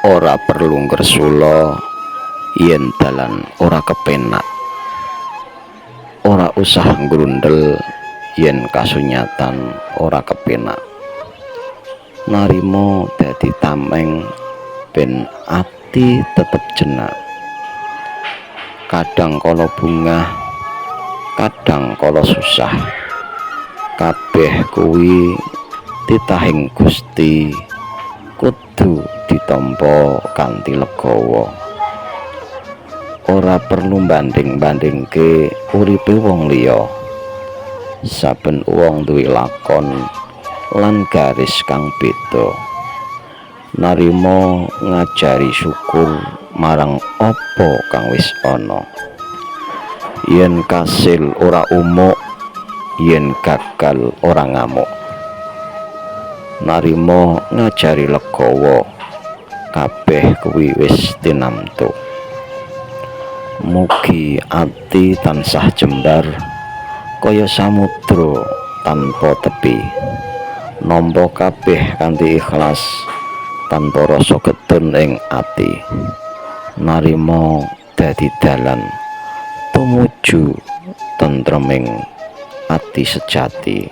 Ora perlu ngresula yen dalan ora kepenak. Ora usah nggrundel yen kasunyatan ora kepenak. Narima dadi tameng ben ati tetep jenak. Kadang kala bungah, kadang kala susah. Kabeh kuwi titahing Gusti, kudu ditampa kanthi legawa. Ora perlu mbanding-bandingke uripe wong liya. Saben wong duwe lakon lan garis kang beda. Narima ngajari syukur marang apa kang wis ana. Yen kasil ora umuk, yen gagal ora ngamuk. Narima ngajari legawa, kabeh kuwi wis tinamtu. Mugi ati tansah jembar kaya samudra tanpa tepi. Nampa kabeh kanthi ikhlas tanpa rasa getun ing ati. Narima dadi dalan tumuju tentreming ati sejati.